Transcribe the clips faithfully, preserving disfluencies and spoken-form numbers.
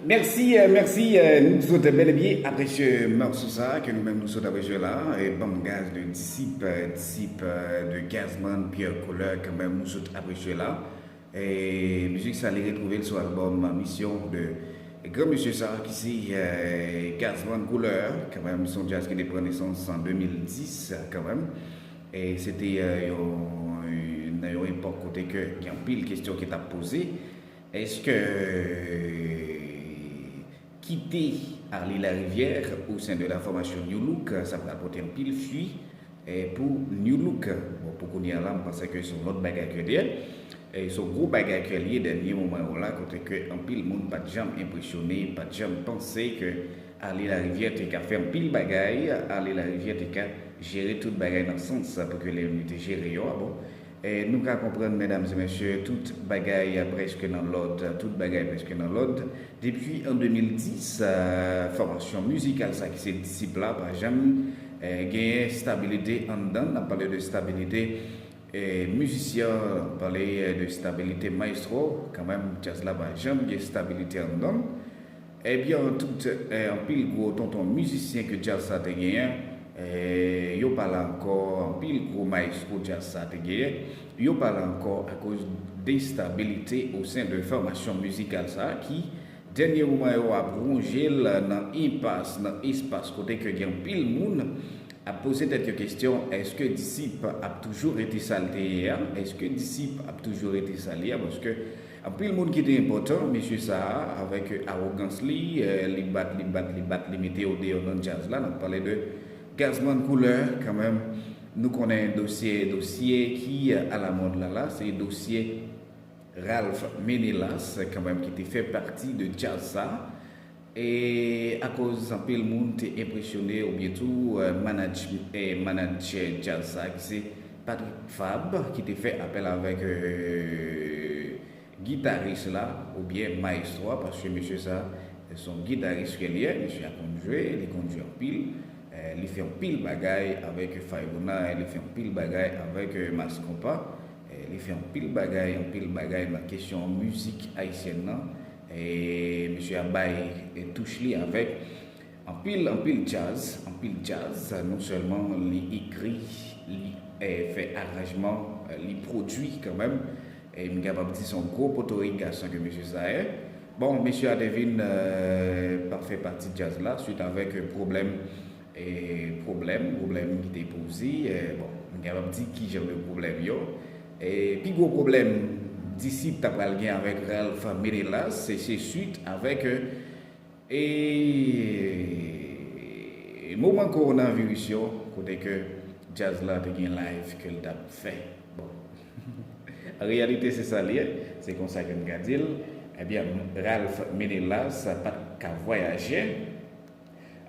Mèsi, euh, mèsi, euh, nou sot bèl e byen apresye mòso sa ke nou menm nou sot apresye la, e banm gaz de Disip, euh, Disip, euh, de Gazman, Pierre Couleur, kanmenm nou sot apresye la. E mizik sa li retwouve l sou albòm Mission de gran mesye sa ki se, euh, Gazman Couleur, kanmenm se yon djaz ki te pran nesans an de mil dis kanmenm. E se te, euh, yon, nan yon epòk kote ke gen anpil kesyon ki t ap poze. Èske kite Arly Larivière au sein de la formation New Look, sa pral pote anpil fwi, eh, pou New Look? Bon, pou kounye a la, m panse ke se yon lòt bagay ke l ye. Eh, se yon gwo bagay ke l ye dènye moman yo la, kote ke anpil moun pa t janm enpresyone, pa t janm panse ke Arly Larivière te ka fè anpil bagay, Arly Larivière te ka jere tout bagay nan sans pou ke li menm li te jere yo a. Bon, eh, nou ka konprann, medam e mesye, tout bagay prèske nan lòd, tout bagay prèske nan lòd. Depi an de mil dis, eh, fòmasyon mizikal sa ki se Disip la pa janm, eh, genyen stabilite anndan. N ap pale de stabilite, eh, mizisyen, n ap pale, eh, de stabilite mayestwo. Kanmenm, djaz la pa janm gen stabilite anndan. Ebyen, tout, eh, anpil gwo tonton mizisyen ke djaz sa te genyen, eh, yo pa la ankò, anpil gwo mayestwo djaz sa te genyen, yo pa la ankò akoz de stabilite au sein de fòmasyon mizikal sa ki, dènye moman yo ap wonje l nan enpas, nan espas kote ke gen anpil moun ap poze tèt yo kesyon, èske Disip ap toujou rete sa l te ye a? Èske Disip ap toujou rete sa l ye a? Paske anpil moun ki te enpòtan, mesye sa a, avèk awogans li, eh, li bat, li bat, li bat, li mete yo deyò nan djaz la. N ap pale de Gazman Couleur, kanmenm, nou konnen dosye, dosye ki alamòd la la, se dosye Ralph Ménélas, kanmenm, ki te fè pati de djaz sa. E akoz anpil moun te enpresyone oubyen tou, eh, manaj-, eh, manadjè djaz sa ki se Patrick Fabre ki te fè apèl avèk, eh, gitaris la oubyen mayestwo a, paske mesye sa se yon gitaris ke li ye, mesye a konn jwe, li konn jwe anpil, eh, li fè anpil bagay avèk Faibona, li fè anpil bagay avèk, eh, Mass Konpa, eh, li fè anpil bagay, anpil bagay nan kesyon mizik ayisyèn nan. E mesye a bay, eh, touch li avèk anpil, anpil djaz, anpil djaz. Non sèlman li ekri, li, eh, fè aranjman, eh, li pwodui kanmenm. E m kapab di se yon gwo potorik gason ke mesye sa ye. Bon, mesye a te vin, eh, pa fè pati djaz la, swit avèk, eh, pwoblèm, eh, pwoblèm, pwoblèm ki te poze. Eh, bon, m kapab di ki jan de pwoblèm yo. E pi gwo pwoblèm Disip ta pral gen avèk Ralph Ménélas, se, se swit avèk, eh, e moman kowonaviris yo, kote ke djaz la te gen live ke l t ap fè. Bon. An reyalite, se sa l ye, se konsa ke m ka di l. Ebyen, Ralph Ménélas pa t ka vwayaje.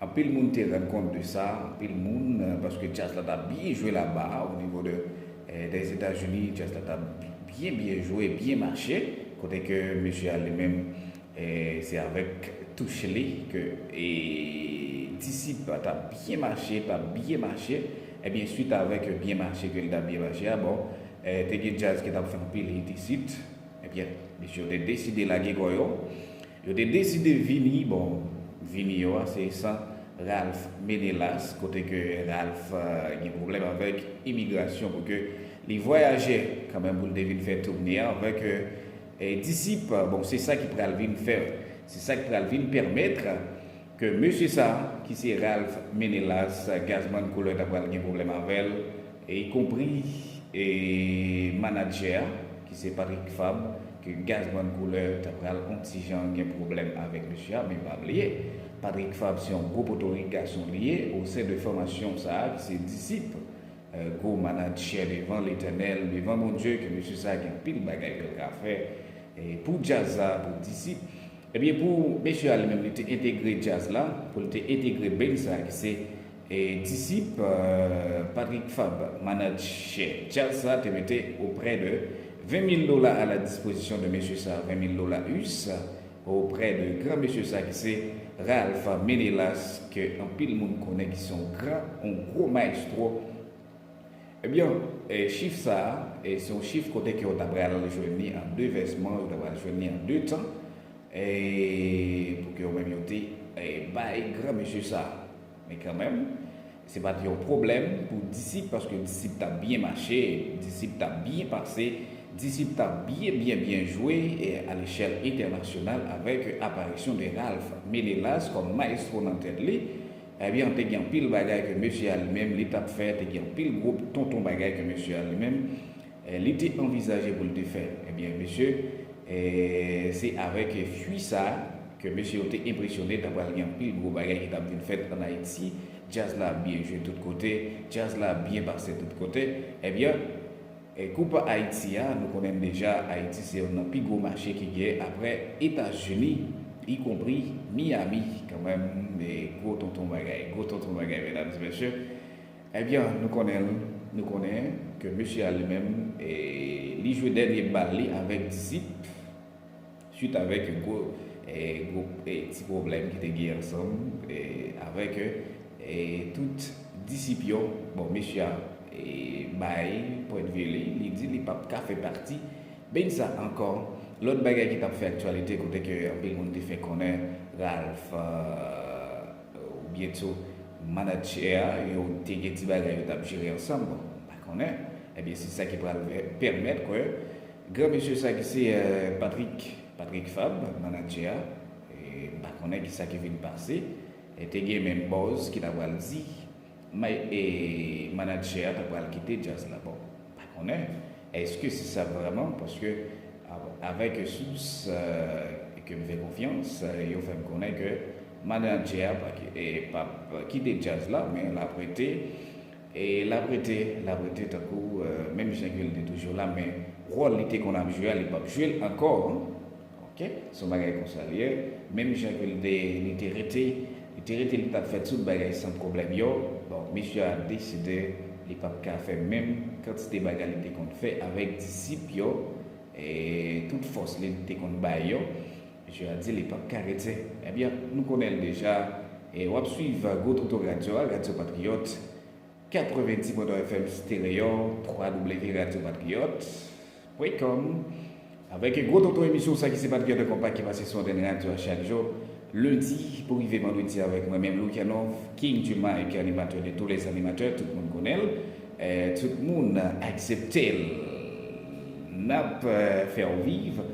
Anpil moun te rann kont de sa, anpil moun, eh, paske djaz la t ap byen jwe laba, o nivo de, eh, des États-Unis, djaz la t ap byen, byen jwe, byen mache, kote ke mesye a li menm, eh, se avèk touch li ke, eh, Disip t ap byen mache, t ap byen mache. Ebyen, swit avèk byen mache ke li t ap byen mache a, bon, eh, te gen djaz ki t ap fè anpil hit isit. Ebyen, mesye yo te deside lage kò yo. Yo te deside vini, bon, vini yo a, se san Ralph Ménélas, kote ke Ralph, eh, gen pwoblèm avèk imigrasyon pou ke li vwayaje kanmenm pou l te vin fè toune a avèk, eh, eh, Disip. Bon, se sa ki pral vin fè, se sa ki pral vin pèmèt ke mesye sa, ki se Ralph Ménélas, Gazman Couleur ta pral gen pwoblèm avè l, e ikonpri, e manadjè a, ki se Patrick Fabre, ke Gazman Couleur ta pral on ti jan gen pwoblèm avèk mesye a, men pa bliye, Patrick Fabre se yon gwo potorik gason li ye, o sen de fòmasyon sa a, ki se Disip, eh, gwo manadjè devan Letènèl, devan Bondye, ke mesye sa a gen anpil bagay ke l ka fè, eh, pou djaz la, pou Disip. Ebyen, pou mesye a li menm, li te entegre djaz la, pou li te entegre band sa ki se, eh, Disip, eh, Patrick Fabre, manadjè djaz sa, te mete oprè de ven mil dola a la dispozisyon de mesye sa, ven mil dola U S, oprè de gran mesye sa ki se Ralph Ménélas, ke anpil moun konnen ki se yon gran, yon gwo mayestwo. Ebyen, eh, chif sa a, eh, se yon chif kote ke yo ta pral jwenn li an de vèsman, yo ta pral jwenn li an de tan. e pou ke yo menm yo te e, bay gran mesye sa. Men kanmenm, se pa t yon pwoblèm pou disip, paske disip t ap byen mache, disip t ap byen pase, disip t ap byen, byen, byen jwe e, a lechèl entènasyonal avèk aparisyon de Ralph Menelas kòm mayestwo nan tèt li. Ebyen, te gen anpil bagay ke mesye a li menm li t ap fè, te gen anpil gwo tonton bagay ke mesye a li menm e, li te anvizaje pou l te fè. Ebyen, mesye, e, se avèk fwi sa ke mesye yo te enpresyone, ta pral gen anpil gwo bagay ki t ap vin fèt ann Ayiti. Djaz la ap byen jwe tout kote, djaz la ap byen pase tout kote. Ebyen, e, Koup Ayiti a, nou konnen deja, Ayiti se youn nan pi gwo mache ki gen apre Etazini, ikonpri Miami, kanmenm, e, gwo tonton bagay, gwo tonton bagay, medam e mesye. Ebyen, nou konnen, nou konnen ke mesye a li menm, e, li jwe dènye bal li avèk disip, swit avèk gwo, e, gwo, e, ti pwoblèm ki te gen ansanm, e, avèk, e, tout disip yo. Bon, mesye a, e, bay pwendvi li, li di li p ap ka fè pati beny sa ankò. Lòt bagay ki t ap fè aktyalite, kote ke anpil moun te fè konnen Ralph, e, oubyen tou manadjè a, yo te gen ti bagay yo t ap jere ansanm, bon, m pa konnen. Ebyen, se sa ki pral pèmèt ke gran mesye sa ki se, e, Patrick, Patrick Fab, manadjè a, e, m pa konnen ki sa ki vin pase. E te gen menm buzz ki ta pral di, may, e, manadjè a ta pral kite djaz la. Bon, m pa konnen. Èske se sa vrèman? Paske, a, avèk sous, e, ke m fè konfyans, e, yo fè m konnen ke manadjè a pa ki, e, p ap kite djaz la, men l ap rete, e, l ap rete, l ap rete tankou, e, menm jan ke l te toujou la, men wòl li te konn ap jwe a, li p ap jwe l ankò, an. Ok? Se yon bagay konsa li ye. Menm jan ke li te, li te rete, li te rete, li t ap fè tout bagay san pwoblèm yo. Bon, mesye a deside li p ap ka fè menm kantite bagay li te konn fè avèk disip yo, e tout fòs li te konn bay yo. Mesye a di li p ap ka rete. Ebyen, nou konnen l deja. E w ap swiv Gwo Tonton Radyo a, Radyo Patriyòt, katrevenndis pwen twa F M Stereo, twa W radyo patriyòt pwen kòm. Avèk Gwo Tonton, emisyon sa ki se Patriyòt an Konpa ki pase sou antèn radyo a chak jou, lendi pou rive vandredi avèk mwen menm, Loukianov, King du Mike, animateur de tous les animateurs, tout moun konnen l, e, tout moun aksepte l. N ap, e, fè w viv